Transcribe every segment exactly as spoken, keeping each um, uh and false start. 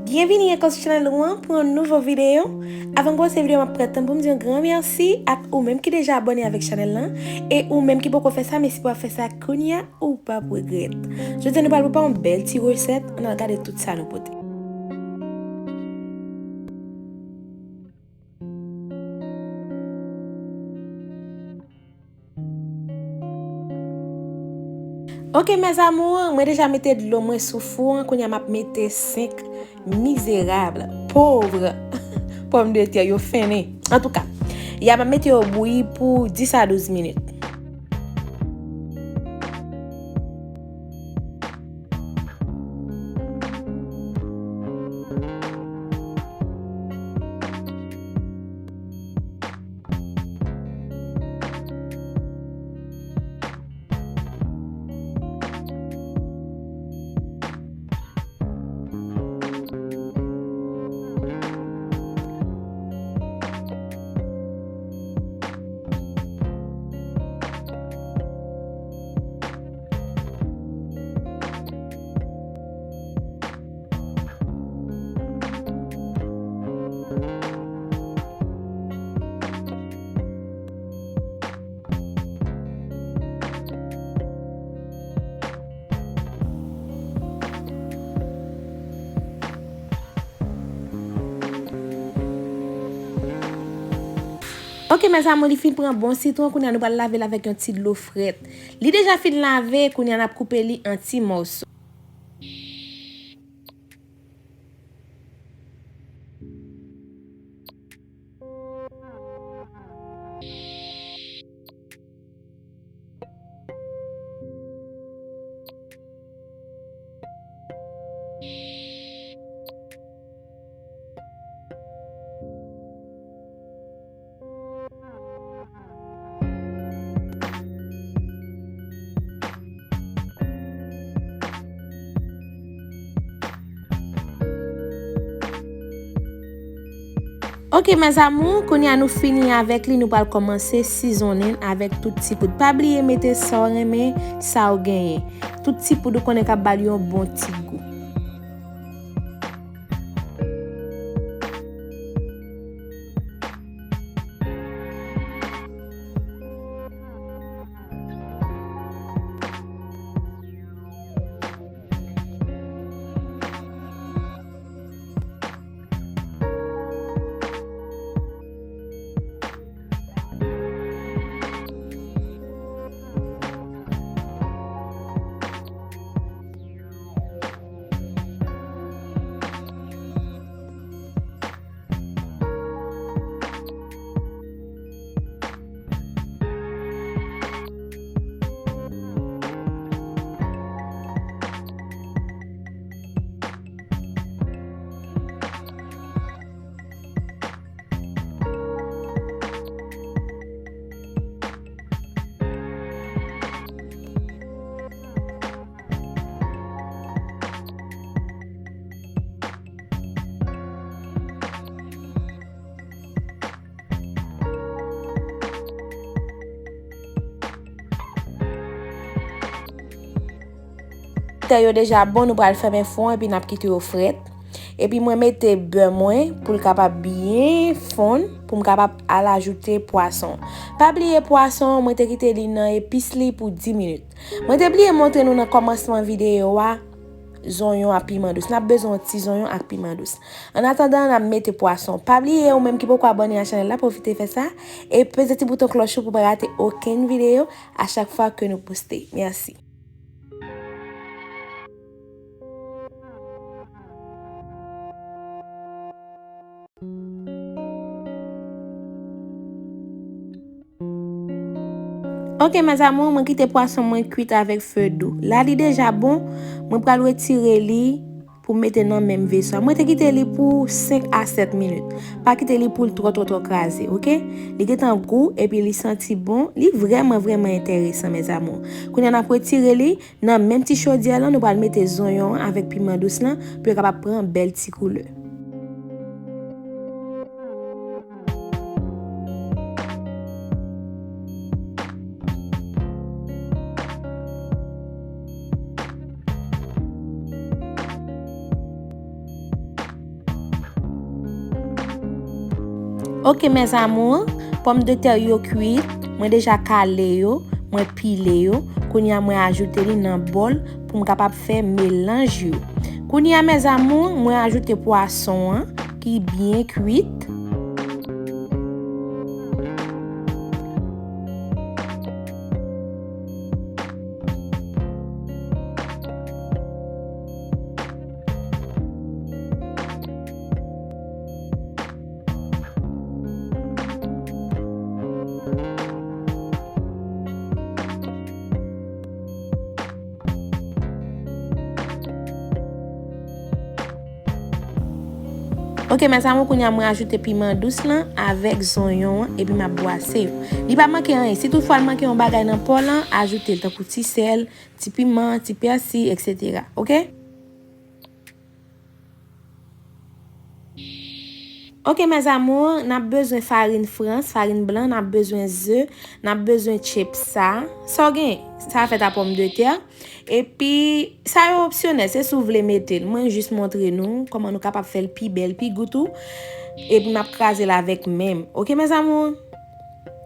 Byenvini ankò sou chanèl ou an pou yon nouvo videyo. Avan m kòmanse videyo, m ap pran tan pou m di yon gran mèsi ak ou menm ki deja abòne avèk chanèl lan, e ou menm ki poko fè sa, mèsi pou ap fè sa kounye a, ou p ap regrèt. Jodi a nou pral prepare yon bèl ti resèt, ann al gade tout sa nou pote. Ok, mes amours, mwen deja mete dlo mwen sou fou an, kounye a m ap mete senk mizerab, pov pòmdetè yo fennen. Antouka, ya m ap mete yo bouyi pou dis a douz minit. Ok, mes amours, li fin pran bon sitwon, kounye a nou pral lave l avèk yon ti dlo frèt. Li deja fin lave, kounye a n ap koupe li an ti mòso. Ok, mes amours, kounye a nou fini avèk li, nou pral kòmanse sizonnen avèk tout ti poud. Pa bliye mete sa w renmen, sa w genyen. Tout ti poud ou konnen k ap ba l yon bon ti gou. Tè yo deja bon, nou pral fèmen fou an epi n ap kite yo frèt. Epi mwen mete bè mwen pou l kapab byen fonn, pou m kapab al ajoute pwason. Pa bliye pwason an, mwen te kite li nan epis li pou dis minit. Mwen te bliye montre nou nan kòmansman videyo a, zonyon ak piman dous. N ap bezwen yon ti zonyon ak piman dous. Annatandan, n ap mete pwason. Pa bliye, ou menm ki poko abòne a chanèl la, pwofite fè sa. E peze ti bouton klòch ou pou pa rate okenn videyo a chak fwa ke nou poste. Mèsi. Ok, mes amours, mwen kite pwason mwen kwit avèk fe dou. La, li deja bon, mwen pral retire li pou mete nan menm veso a. Mwen te kite li pou senk a sèt minit. Pa kite li pou l twò, twò, twò kraze, ok? Li gentan gou, epi li santi bon. Li vrèman, vrèman enteresan, mes amours. Kounye a, n ap retire li. Nan menm ti chodyè lan, nou pral mete zonyon an avèk piman dous lan pou yo kapab pran bèl ti koulè. Ok, mes amours, pòmdetè yo kwit, mwen deja kale yo, mwen pile yo, kounye a mwen ajoute li nan bòl pou m kapab fè melanj yo. Kounye a, mes amours, mwen ajoute pwason an ki byen kwit. Ok, mes amours, kounye a mwen ajoute piman dous lan avèk zonyon an, epi m ap bwase yo. Li pa manke anyen. Si toutfwa l manke yon bagay nan pò lan, ajoute l, tankou ti sèl, ti piman, ti pèsi, et cetera. Ok? Ok, mes amours, n ap bezwen farin frans, farin blan, n ap bezwen ze, n ap bezwen chips sa. Sa w gen? Sa fèt a pòmdetè. Epi, sa yo opsyonèl, se si w vle mete l. Mwen jis montre nou kòman nou kapab fè l pi bèl, pi gou tou. Epi, m ap kraze l avèk men m. Ok, mes amours?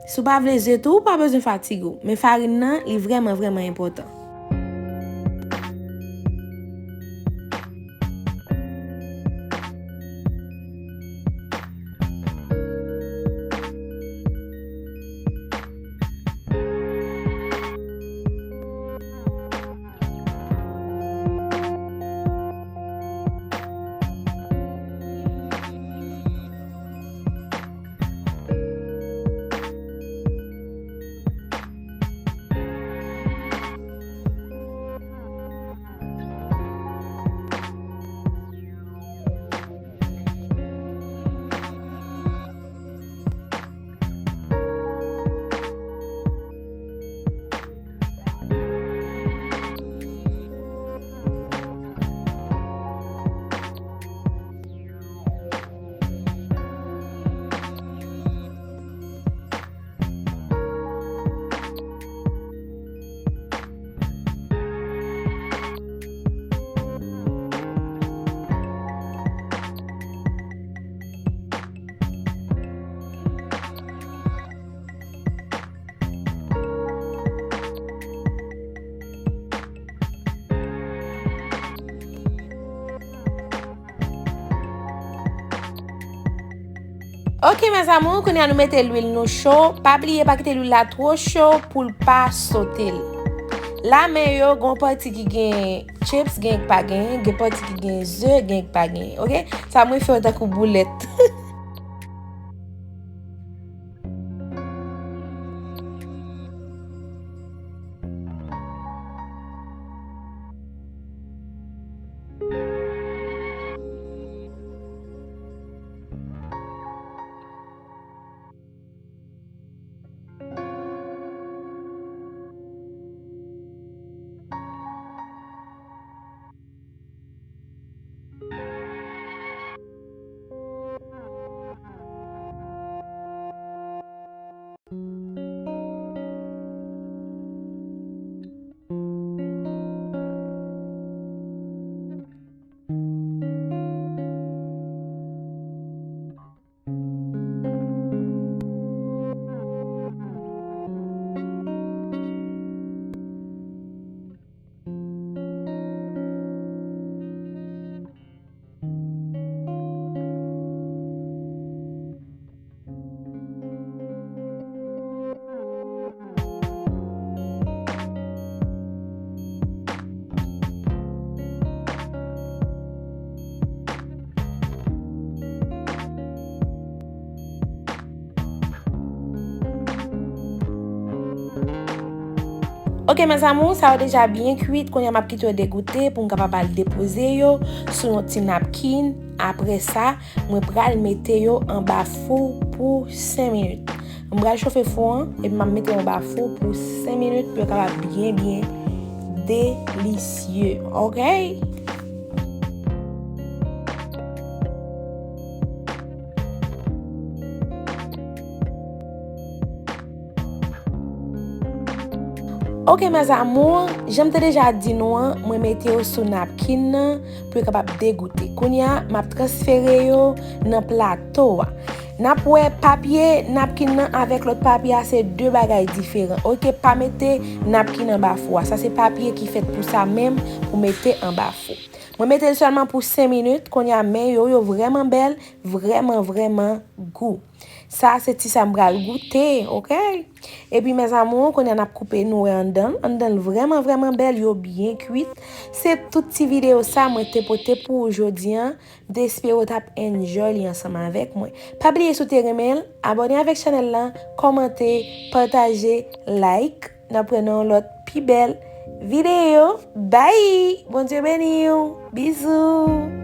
Si w pa vle ze tou, ou pa bezwen fatige w. Men farin nan, li vrèman, vrèman enpòtan. Ok, mes amours, kounye a nou mete lwil nou cho. Pa bliye pa kite lwil la two cho pou l pa sote l. Lamen yo, gen yon pati ki gen chips, gen k pa gen, gen pati ki gen ze, gen k pa gen. Ok? Sa mwen fè yo tankou boulèt. Ok, mes amours, sa yo deja byen kwit. Kounye a m ap kite yo degoute pou m kapab al depoze yo sou yon ti napkin. Apre sa, mwen pral mete yo anba fou pou senk minit. Mwen pral chofe fou an, epi m ap mete yo anba fou pou senk minit pou yo kapab byen, byen delisye. Ok? Ok, mes amours, jan m te deja di nou an, mwen mete yo sou napkin nan pou yo kapab degoute. Kounye a, m ap transfere yo nan plato a. N ap wè papye napkin nan avèk lòt papye a, se de bagay diferan. Oke, pa mete napkin anba fou a. Sa se papye ki fèt pou sa menm, pou mete anba fou. Mwen mete l sèlman pou senk minit. Kounye a, men yo, yo vrèman bèl, vrèman, vrèman gou. Sa se ti sa m pral goute, oke? Epi, mes amours, kounye a n ap koupe, nou wè anndan l. Anndan l vrèman, vrèman bèl, yo byen kwit. Se tout ti videyo sa mwen te pote pou ou jodi a. M te espere w t ap enjoy li ansanm avèk mwen. Pa bliye si w te renmen l, abòne avèk chanèl lan, kòmante, pataje, like. N ap wè nan yon lòt pi bèl videyo. Bye! Bondye beni w. Bizou!